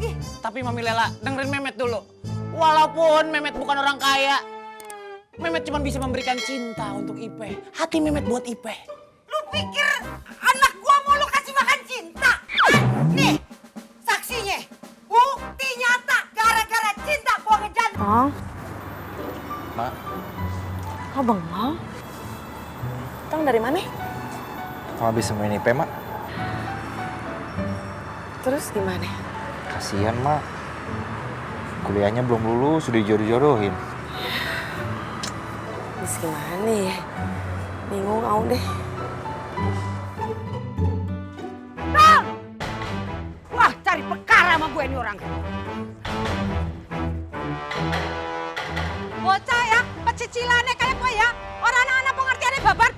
lagi? Tapi Mami Lela, dengerin Mehmet dulu. Walaupun Mehmet bukan orang kaya, Mehmet cuma bisa memberikan cinta untuk Ipe. Hati Mehmet buat Ipe. Lu pikir anak gua mau lu kasih makan cinta? Nih, saksinya. Bukti nyata gara-gara cinta gua ngejantung. Oh, Mak, abang mau? Tang dari mana? mau habis nemuin Ipe, Mak. Terus gimana? Kasihan, Mak. Kuliahnya belum lulus, sudah dijodoh-jodohin. Terus gimana ya? Bingung aku deh. Bang! Wah, cari perkara sama gue ini orang. Bocah ya, pecicilannya kayak gue ya. Orang anak-anak pengertiannya babar